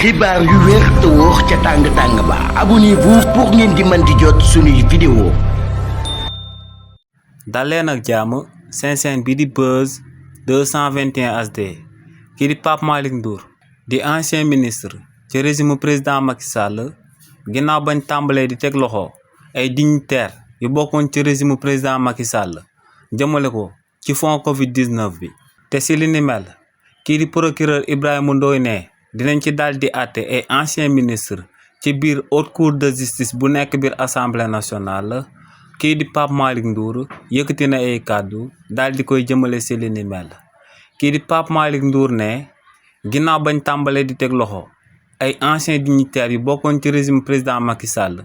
xibaar yu wér te wóor ca tàng ba abonnez-vous pour ngeen di mën di jot suñuy vidéo. daleen ak jàmm seen bi di Buzz 221 HD kii di Pape Malick Ndour di ancien ministre ci régime président Macky Sall ginnaaw bañ tàmbalee di teg loxo ay dignitaires yu bokkoon ci régime président Macky Sall jëmale ko ci fond Covid 19 bi te si li ni mel kii di procureur Ibrahima Ndoye ne dinañ ci daal di àtte ay ancien ministre ci biir haute cour de justice bu nekk biir assemblée nationale kii di Pape Malick Ndour yëkkati na ay kàddu daal di koy jëmale si li ni mel kii di Pape Malick Ndour ne ginnaaw bañ tàmbalee di teg loxo ay anciens dignitaires yu bokkoon ci régime président Macky Sall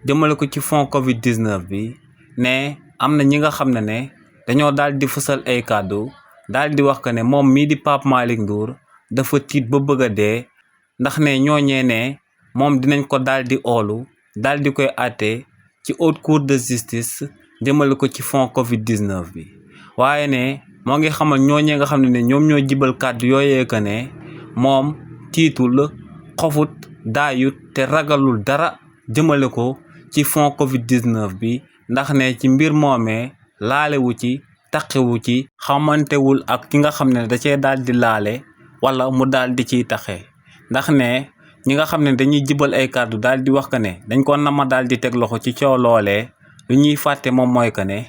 jëmale ko ci fond Covid 19 bi ne am na ñi nga xam ne dañoo daal di fësal ay kàddu daal di wax que ne moom mii di Pape Malick Ndour dafa tiit ba bëgg a dee ndax ne ñooñee ne moom dinañ ko daal di oolu daal di koy àtte ci haute cour de justice jëmale ko ci fond Covid 19 bi waaye ne moo ngi xamal ñooñee nga xam ne ñoom ñoo jibal kàddu yooyee que ne moom tiitul xofut daayut te ragalul dara jëmale ko ci fond Covid 19 bi ndax ne ci mbir moomee laalewu ci taxewu ci xamantewul ak ki nga xam ne da cee daal di laale wala mu daal di ciy taxe ndax ne ñi nga xam ne dañuy jibal ay kàddu daal di wax que ne dañ ko nama daal di teg loxo ci coow loolee lu ñuy fàtte moom mooy que ne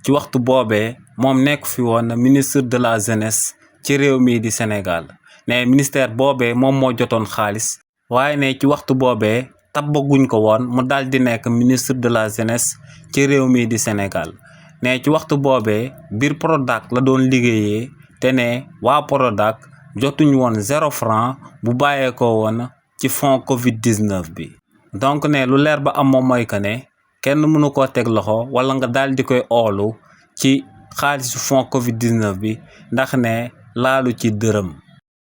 ci waxtu boobee moom nekk fi woon ministre de la jeunesse ci réew mii di Sénégal ne ministère boobee moom moo jotoon xaalis waaye ne ci waxtu boobee tabbaguñ ko woon mu daal di nekk ministre de la jeunesse ci réew mii di Sénégal ne ci waxtu boobee biir Prodac la doon liggéeyee te ne waa Prodac jotuñ woon 0 franc bu bàyyeekoo woon ci fond Covid 19 bi donc ne lu leer ba am moom mooy que ne kenn mënu koo teg loxo wala nga daal di koy oolu ci xaalisu fond Covid 19 bi ndax ne laalu ci dërëm.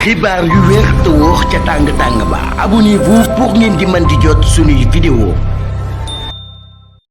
xibaar yu wér te wóor ca tàng ba abonnez-vous pour ngeen di mën di jot suñuy vidéo.